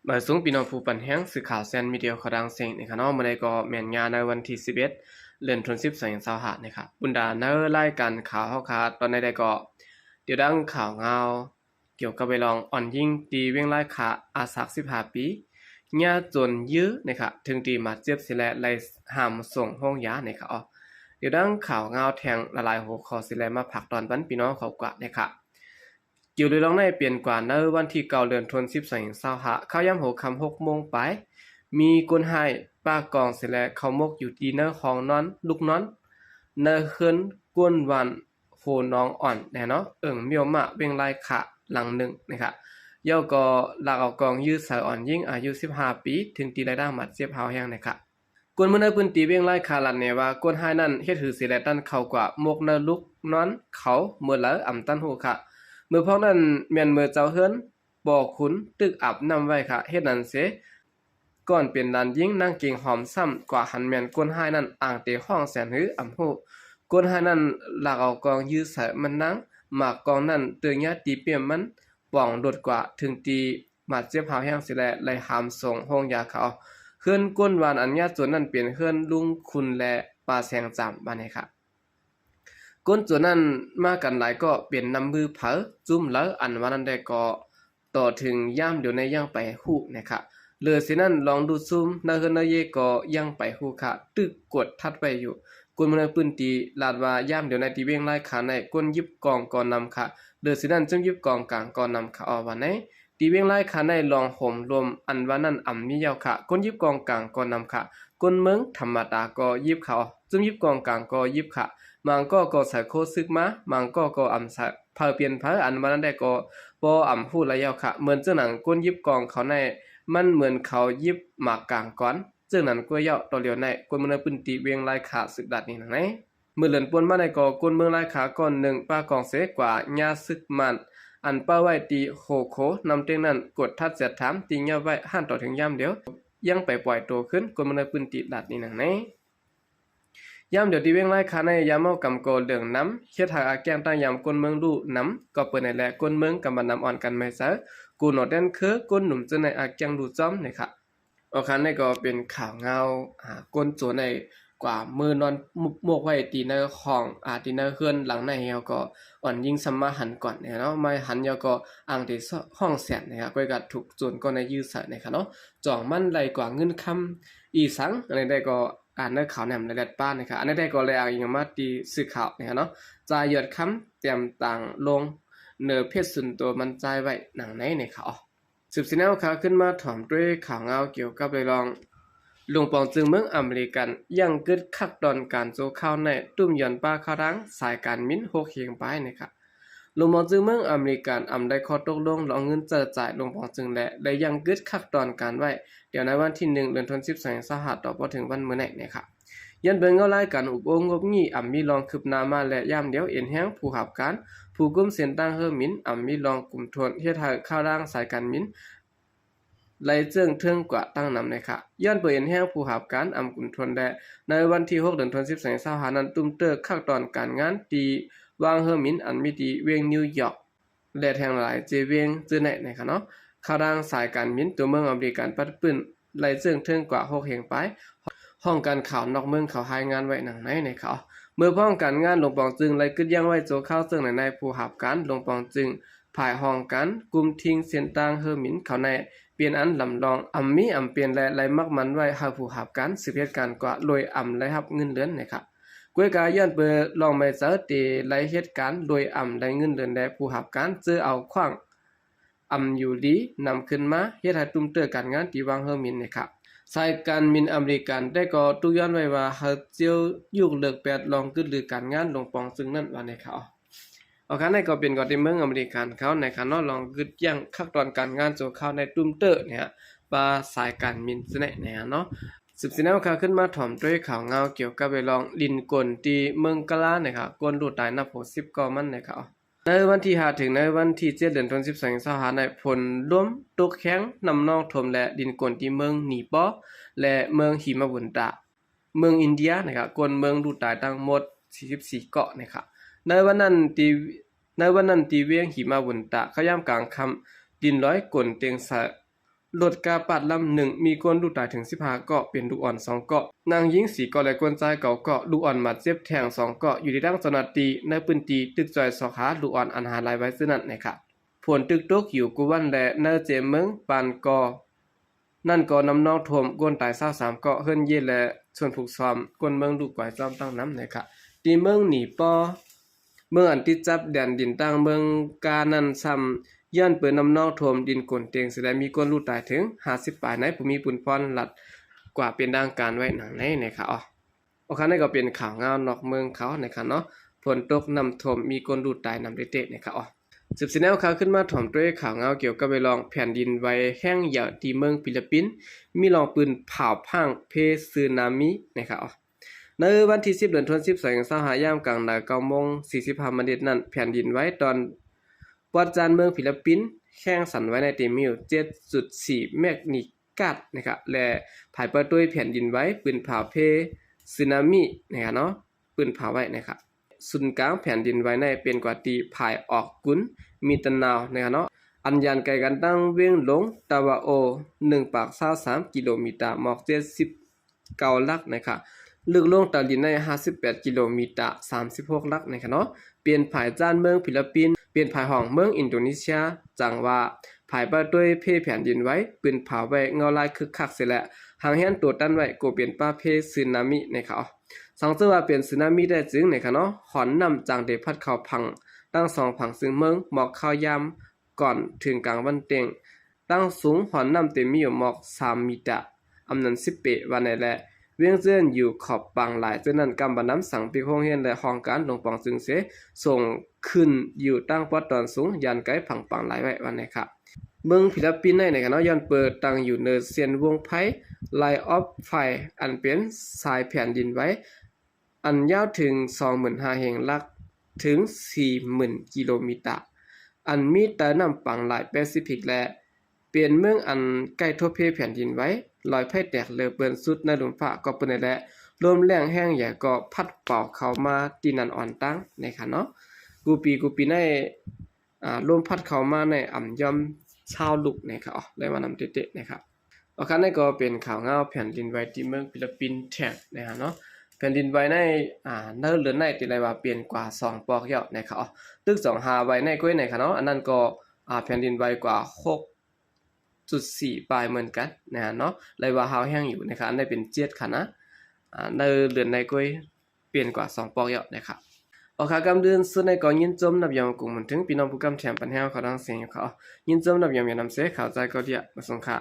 ມາສູງພີ່ນ້ອງຜູ້ປັນແຮງ ສື່ຂ່າວແຊນມີເດຍຂອງຕ່າງເສັງນີ້ຄະເນາະ. ມື້ໃດກໍແມ່ນຍາໃນວັນທີສິບເອັດ ເດືອນທັນວາ ສອງພັນຊາວຫ້ານີ້ຄະ. ບັນດາໃນລາຍການຂ່າວເຮົາຄະ ຕອນໃດໆກໍ ດຽວດັງຂ່າວງາວ ກ່ຽວກັບເລື່ອງອ່ອນຍິງທີ່ວຽງລາຍຄາ ອາຍຸສິບຫ້າປີ ຍາຈົນຢື້ນີ້ຄະ ເຖິງທີ່ບາດເຈັບເສຍແລ້ວ ໄລ່ຫາມສົ່ງໂຮງຢານີ້ຄະ. ດຽວດັງຂ່າວງາວແທ່ງຫຼາຍໆຫົວຂໍ້ເສຍແລ້ວ ມາຝາກຕອນປັນພີ່ນ້ອງເຂົາກວ່ານີ້ຄະ. ກ່ຽວເລື່ອງໃນເປັນກວ່າໃນວັນທີເກົ້າ ເດືອນທັນວາ ສອງພັນຊາວຫ້າ ຄາວຍາມຫົວຄ່ຳຫົກໂມງປາຍ ມີຄົນຮ້າຍປາກອງເສຍແລ້ວ ເຂົ້າໝົກຢູ່ທີ່ໃນຫ້ອງນອນ ລູກນອນ ໃນເຮືອນກ້ນວັນ ໂພໜອງອ່ອນແດ່ເນາະ ເອີ່ງມຽວມ້າ ວຽງລາຍຄາ ຫຼັງໜຶ່ງນີ້ຄະ. ເຂົາກໍລັກເອົາກອງຢື້ໃສ່ອ່ອນຍິງອາຍຸສິບຫ້າປີ ເຖິງທີ່ໄດ້ຮັບບາດເຈັບຮ້າວແຮງນີ້ຄະ. ຄົນເມືອງໃນພື້ນທີ່ວຽງລາຍຄາ ລາຍງານວ່າ ຄົນຮ້າຍນັ້ນເຮັດຫື່ນເສຍແລ້ວ ດັນເຂົ້າກວ່າໝົກໃນລູກນອນເຂົາເມື່ອໃດອຳບໍ່ທັນຮູ້ຄະ. ເມື່ອພ້ອມນັ້ນແມ່ນເມື່ອເຈົ້າເຮືອນ ບໍ່ຄຸນ ຕຶກອາບນ້ຳໄວ້ຄະ. ເຮັດນັ້ນເສຍ ກ່ອນເປັນຫຼານຍິງນາງເກັ່ງຫອມຊ້ຳກວ່າຫັ້ນ ແມ່ນຄົນຮ້າຍນັ້ນອາງເຕະຮ້ອງແສນຫືອອຳຮູ້. ຄົນຮ້າຍນັ້ນລັກເອົາກອງຢື້ໃສ່ມັນນາງ ໝາກກອງນັ້ນເຕີຍຍາຕີເປ້ມມັນ ປອງໂດດກວ່າ ເຖິງທີ່ບາດເຈັບຮ້າວແຮງເສຍແລ້ວ ໄລ່ຫາມສົ່ງໂຮງຢາຄະ. ເຮືອນກົ້ນວັນອັນຍາກຈົນນັ້ນເປັນເຮືອນລຸງຄຸນ ແລະ ປ້າແສງຈຳ ວ່າແນ່ຄະ. ຄົນຈົນນັ້ນມາກັນຫຼາຍກໍເປັນນ້ຳມືໃຜຈຸ້ມເລີ ອັນວ່ານັ້ນໄດ້ກໍ ຕໍ່ເຖິງຍາມດຽວໃນຍັງໄປຮູ້ແນ່ຄະ. ເຫຼືອເສຍນັ້ນລອງດູດຊຸມໃນເຮືອນໃນເຢກໍຍັງໄປຮູ້ຄະ ຕຶກກວດທັດໄວ້ຢູ່. ຄົນເມືອງໃນພື້ນທີ່ລາຍງານວ່າ ຍາມດຽວໃນທີ່ວຽງລາຍຄາໃນ ຄົນຢິບກອງກໍນຳຄະ. ເຫຼືອເສຍນັ້ນຈຸ້ມຢິບກອງກາງກໍນຳຄະ ວ່າໃນ ທີ່ວຽງລາຍຄາໃນລອງໂຮມລວມອັນວ່ານັ້ນອຳມີເຍົາຄະ. ຄົນຢິບກອງກາງກໍນຳຄະ. ຄົນເມືອງທຳມະດາກໍຢິບຄະ. ຈຸ້ມຢິບກອງກາງກໍຢິບຄະ. ບາງກໍກໍໃສ່ໂຄຊຶກມາ ບາງກໍກໍອຳໃສ່ ໃຜເປັນໃຜ ອັນວ່ານັ້ນໄດ້ກໍບໍ່ອຳຮູ້ລະເຍົາຄະ. ເໝືອນເຊິ່ງໜັງຄົນຢິບກອງເຂົາໃນ ມັນເໝືອນເຂົາຢິບໝາກກາງກ່ອນ ເຊິ່ງນັ້ນກວ່າເຍົາ. ຕໍ່ລຽວໃນຄົນເມືອງໃນພື້ນທີ່ວຽງລາຍຄາສືບລາຍງານນີ້ໜັງໃນ ເມື່ອເດືອນປົນມາໃນກໍ ຄົນເມືອງລາຍຄາກ້ອນໜຶ່ງປາກອງເສກວ່າຍາຊຶກມານ ອັນປະໄວ້ທີ່ໂຮໂຄນ້ຳເຕັງນັ້ນ ກວດທັດແຊດຖາມທີ່ຍາໄວ້ ຫັ້ນຕໍ່ເຖິງຍາມດຽວ ຍັງໄປປ່ອຍໂຕຄືນ. ຄົນເມືອງໃນພື້ນທີ່ລາຍງານນີ້ໜັງໃນ ຍາມດຽວທີ່ວຽງລາຍຄາໃນ ຢາເມົາກຳກໍເຫຼືອງນຳ ເຮັດໃຫ້ອາແກ້ງຕັ້ງຍາມຄົນເມືອງຮູ້ນຳ ກໍເປີດໃນແລະ ຄົນເມືອງກຳບັນນຳອ່ອນກັນໄມ້ໃສ່ ກູນອກແດນຄື ຄົນໜຸ່ມເຈົ້າໃນອາແກ້ງຮູ້ຈ້ອມນີ້ຄະ. ໂອຄາ ນີ້ກໍເປັນຂ່າວງາວ ອາ ຄົນໂຈນໄດ້ກວ່າມືນອນໝົກໄວ້ທີ່ໃນຫ້ອງ ອາ ທີ່ໃນເຮືອນຫຼັງໃນ ແລ້ວກໍອ່ອນຍິງຊ້ຳມາຫັນກ່ອນນີ້ເນາະ ມາຫັນແລ້ວກໍອາງເຕະຮ້ອງແສນນີ້ຄະ ກໍກະຖືກໂຈນກໍໄດ້ຢື້ໃສ່ນີ້ຄະເນາະ ຈອງມັນໄລ່ກວ່າເງິນຄຳອີ່ສັງ ອັນໃດກໍ ອາ ໃນຂ່າວແນມໃນແລດປ້ານີ້ຄະ ອັນໃດກໍໄດ້ອ້າງອີງມາທີ່ສື່ຂ່າວນີ້ຄະເນາະ ຈ່າຍຍອດຄຳແຕ້ມຕ່າງລົງເນີເພຈສ່ວນຕົວມັນຈ່າຍໄວ້ໜັງໃນນີ້ຄະ. ສືບສຽນແນວຂ່າວຂຶ້ນມາຖອມດ້ວຍຂ່າວງາວກ່ຽວກັບເລື່ອງ ຫຼວງປອງຈຶ່ງເມືອງອາເມລິກັນ ຍັງກຶດຄັກຕອນການໂຈຂ່າວໃນຕຸ້ມຢອນປ້າຂ່າວທາງສາຍການບິນຫົກເຮງປາຍນີ້ຄະ. ຫຼວງປອງຈຶ່ງເມືອງອາເມລິກັນ ອຳໄດ້ຂໍ້ຕົກລົງລອງເງິນເຈີຈ່າຍຫຼວງປອງຈຶ່ງ ແລະ ໄດ້ຍັງກຶດຄັກຕອນການໄວ້ ດຽວໃນວັນທີໜຶ່ງ ເດືອນທັນວາ ສອງພັນຊາວຫ້າ ຕໍ່ເຖິງວັນມື້ໃນນີ້ຄະ. ຍ້ອນເບິ່ງເງົາລາຍການອົບໂອ້ງົບງິ້ຍ ອຳມີລອງຄືບໜ້າມາ ແລະ ຍາມດຽວເອັນແຮງຜູ້ຮັບການ ຜູ້ກຸມເສັ້ນທາງເຮືອບິນ ອຳມີລອງກຸມທົນ ເຮັດໃຫ້ຂ່າວທາງສາຍການບິນ ໄລ່ເຈິ່ງເທິງກວ່າຕັ້ງນຳແນ່ຄະ. ຍ້ອນເປີເອັນແຮງຜູ້ຮັບການອຳກຸນທົນແດ່ ໃນວັນທີຫົກ ເດືອນທັນວາ ສອງພັນຊາວຫ້ານັ້ນ ຕຸ້ມເຕີຄັກຕອນການງານທີ່ວາງເຮືອບິນອັນມີທີ່ວຽງນິວຢອກ ແລະ ແຫ່ງຫຼາຍເຈວຽງເຈີແນ່ແນ່ຄະເນາະ. ຂ່າວທາງສາຍການບິນຕົວເມືອງອາເມລິກັນປັດປື້ມໄລ່ເຈິ່ງເທິງກວ່າຫົກເຮງປາຍ ຫ້ອງການຂ່າວນອກເມືອງເຂົາລາຍງານໄວ້ດັ່ງໃນແນ່ຄະ. ເມື່ອພ້ອມການງານ ຫຼວງປອງຈຶ່ງໄດ້ກຶດຢັ້ງໄວ້ຊົ່ວຄາວ ເຊິ່ງໃນນາຍຜູ້ຮັບການ ຫຼວງປອງຈຶ່ງ ຝ່າຍຫ້ອງການ ກຸ່ມທິງເສັ້ນທາງເຮີມິນເຂົາໃນ ເປັນອັນລຳລອງ ອຳມີອຳເປັນ ແລະ ໄດ້ໝັກໝັ້ນໄວ້ໃຫ້ຜູ້ຮັບການສືບເຮັດການກວ່າ ໂດຍອຳໄດ້ຮັບເງິນເດືອນແນ່ຄະ. ກວຍກາຍ້ອນເປີລອງໄມ້ເຈີ ທີ່ໄດ້ເຮັດການໂດຍອຳໄດ້ເງິນເດືອນ ແລະ ຜູ້ຮັບການເຈີເອົາຂວ້າງ ອຳຢູ່ດີນຳຂຶ້ນມາ ເຮັດໃຫ້ຕຸ້ມເຕີການງານທີ່ວາງເຮີມິນແນ່ຄະ. ສາຍການບິນອາເມລິກັນແຕ່ກໍຕຸກຍ້ອນໄວ້ວ່າ ໃຫ້ເຈົ້າຍົກເລີກແປດລອງກຶດລືການງານ ຫຼວງປອງຈຶ່ງນັ້ນວ່າແນ່ຄະ. ອອກຄະ ນັ້ນກໍເປັນກອນທີ່ເມືອງອາເມລິກັນເຂົາໃນຄະເນາະ ລອງກຶດຢັ້ງຄັກຕອນການງານຊົ່ວຄາວໃນຕຸ້ມເຕີນີ້ ປາສາຍການບິນຊະແນະແນ່ເນາະ. ສືບສຽນແນວຂ່າວຂຶ້ນມາຖອມດ້ວຍຂ່າວງາວກ່ຽວກັບເລື່ອງດິນໂກນທີ່ເມືອງກະລາແນ່ຄະ ຄົນຮູ້ຕາຍນັບຫົກສິບກໍມັນແນ່ຄະ. ໃນວັນທີຫ້າ ເຖິງໃນວັນທີເຈັດ ເດືອນທັນວາ ສອງພັນຊາວຫ້າ ໃນຝົນລົມຕົກແຮງ ນ້ຳນອງຖ້ວມ ແລະ ດິນໂກນທີ່ເມືອງໜີປໍ ແລະ ເມືອງຫິມະບຸນຕາ ເມືອງອິນເດຍແນ່ຄະ ຄົນເມືອງຮູ້ຕາຍທັງໝົດສີ່ສິບສີ່ເກາະແນ່ຄະ. ໃນວັນນັ້ນທີ່ ໃນວັນນັ້ນທີ່ວຽງຫິມະບຸນຕາ ເຂົ້າຍາມກາງຄ່ຳ ດິນລອຍໂກນເຕັງໃສ່ ລົດກາປາດລຳໜຶ່ງ ມີຄົນລູກຕາຍເຖິງສິບຫ້າເກາະ ເປັນລູກອ່ອນສອງເກາະ, ນາງຍິງສີ່ເກາະ ແລະ ຄົນຊາຍເກົ້າເກາະ, ລູກອ່ອນບາດເຈັບແທ້ງສອງເກາະ. ຢູ່ທີ່ທາງເຈົ້າໜ້າທີ່ໃນພື້ນທີ່ຕຶກຈ່ອຍຊອກຫາລູກອ່ອນອັນຫາຍລາຍໄວເຊັ່ນນັ້ນນະຄະ. ຝົນຕຶກຕົກຢູ່ກູວັນ ແລະ ໃນເຈັດເມືອງປານກໍ ນັ້ນກໍນ້ຳນອງຖ້ວມ ຄົນຕາຍຊາວສາມເກາະ, ເຮືອນເຢ ແລະ ສວນຜູກສ່ວນ ຄົນເມືອງລູກກວາຍຊ້ອມຕັ້ງນຳນະຄະ. ທີ່ເມືອງໜີປໍ ເມືອງອັນຕິດກັບແດນດິນຕ່າງເມືອງການັ້ນຊ້ຳ ຍ້ອນເປີນນ້ຳນອງຖ້ວມດິນກົ້ນເຕີງເສຍແລ້ວ ມີຄົນລູກຕາຍເຖິງຫ້າສິບປາຍໃນ ຜູ້ມີບຸນພອນລັດກວ່າເປັນທາງການໄວ້ໜັງໃນນະຄະ. ໂອ ໂອຄະ ນັ້ນກໍເປັນຂ່າວງາວນອກເມືອງເຂົານະຄະເນາະ. ຝົນຕົກນ້ຳຖ້ວມ ມີຄົນລູກຕາຍນຳເຕະໆນະຄະ. ສືບສຽນແນວຂ່າວຂຶ້ນມາ ຖອມດ້ວຍຂ່າວງາວກ່ຽວກັບເລື່ອງແຜ່ນດິນໄຫວແຮງໃຫຍ່ທີ່ເມືອງຟີລິບປິນ ມີລອງປືນຜາວພາງເພສຸນາມິນະຄະ. ໃນວັນທີສິບ ເດືອນສິບສອງ ສອງພັນຊາວຫ້າ ຍາມກາງນານ ເກົ້າໂມງສີ່ສິບຫ້າມານິດນັ້ນ ແຜ່ນດິນໄຫວຕອນປອດຈານເມືອງຟີລິບປິນ ແຮງສັ່ນໄຫວໃນເຕັງມີຢູ່ເຈັດຈຸດສີ່ແມັກນິກາດນະຄະ ແລະ ພາຍປະຕູແຜ່ນດິນໄຫວ ປືນຜາວເພສຸນາມິນະຄະເນາະ ປືນຜາວໄວ້ນະຄະ. ສູນກາງແຜ່ນດິນໄຫວໃນເປັນກວ່າທີ່ພາຍອອກກຸນມິນຕານາວນະຄະເນາະ ອັນຢ່າງໄກກັນຕັ້ງວຽງຫຼວງຕາວາໂອ ໜຶ່ງປາກຊາວສາມກິໂລມີຕາ ໝອກເຈັດສິບເກົ້າຫຼັກນະຄະ, ເລິກລົງໃຕ້ດິນໃນຫ້າສິບແປດກິໂລມີຕາ ສາມສິບຫົກຫຼັກນະຄະເນາະ. ເປັນພາຍຈ້ານເມືອງຟີລິບປິນ ເປັນພາຍຮ່ອງເມືອງອິນໂດເນເຊຍ. ຈັ່ງວ່າພາຍປະຕູເພແຜ່ນດິນໄຫວ ປືນຜາວໄວ້ເງົາລາຍຄຶກຄັກເສຍແລ້ວ ຫາງແຮນໂຕຕັນໄວ້ ກໍເປັນປະເພສຸນາມິນະຄະ. ສັງເກດວ່າເປັນສຸນາມິແທ້ຈິງນະຄະເນາະ ຫອນນ້ຳຈັ່ງໄດ້ພັດເຂົ້າຝັ່ງທັງສອງຝັ່ງເຊິ່ງເມືອງ ໝອກຄາວຍາມກ່ອນເຖິງກາງວັນເຕັງ ຕັ້ງສູງຫອນນ້ຳເຕັມມີຢູ່ໝອກສາມມີຕາ ອຳນານສິບເປ ວ່າແນ່ແລະ ວຽງເຈື່ອນຢູ່ຂອບປາງລາຍ ເຊິ່ງນັ້ນກຳບານນຳສັງປິດໂຮງຮຽນ ແລະ ຫ້ອງການຫຼວງປອງຈຶ່ງເສ ສົ່ງຂຶ້ນຢູ່ທາງປອດຕອນສູງ ຢ່າງໄກຝັ່ງປາງລາຍໄວ້ວ່າແນ່ຄະ. ເມືອງຟີລິບປິນໃນນະຄະເນາະ ຍ້ອນເປີດຕັ້ງຢູ່ເນີນເສັ້ນວົງໄຟ Line of Fire ອັນເປັນສາຍແຜ່ນດິນໄຫວ ອັນຍາວເຖິງສອງໝື່ນຫ້າພັນຫຼັກເຖິງສີ່ໝື່ນກິໂລມີຕາ ອັນມີໃຕ້ນ້ຳປາງລາຍແປຊີຟິກ ແລະ ເປັນເມືອງອັນໃກ້ທົບເພແຜ່ນດິນໄຫວ ລອຍໄຟແຕກເລີເປີນສຸດໃນລຸ່ມຟ້າ ກໍເປັນແຫຼະ ລົມແຮງແຮງໃຫຍ່ກໍພັດເປົ່າເຂົ້າມາທີ່ນັ້ນອ່ອນຕັ້ງນະຄະເນາະ. ກູປີ ກູປີໃນ ອາ ລົມພັດເຂົ້າມາໃນອຳຍ່ອມຊາວລູກນະຄະ ເອີ ເລີຍວ່ານຳເຕະໆນະຄະ. ໂອຄະ ນັ້ນກໍເປັນຂ່າວງາວແຜ່ນດິນໄຫວທີ່ເມືອງຟີລິບປິນແທ້ງນະຄະເນາະ. ແຜ່ນດິນໄຫວໃນ ອາ ໃນເດືອນໃນທີ່ໄດ້ວ່າເປັນກວ່າສອງປອກແລ້ວນະຄະ. ຕຶກສອງຫາໄຫວໃນກ້ວຍນະຄະເນາະ ອັນນັ້ນກໍ ອາ ແຜ່ນດິນໄຫວກວ່າຫົກຈຸດສີ່ປາຍເໝືອນກັນນະຄະເນາະ ໄດ້ວ່າຮາວແຮງຢູ່ນະຄະ ອັນໃດເປັນເຈັດຄະນະ ອາ ໃນເດືອນໃນກ້ວຍ ເປັນກວ່າສອງປອກແລ້ວນະຄະ. ໂອຄະ ກ່ອນອື່ນສຸດໃນກໍຍິນຊົມນັບຢອງກຸງໝູນເຖິງພີ່ນ້ອງຜູ້ກຳແຖມປັນແຮງເຂົ້າທາງສຽງຢູ່ຄະ. ຍິນຊົມນັບຢອງຢານຳເຊ ເຂົ້າໃຈກໍເດຍ ມາສົ່ງຄ່າ.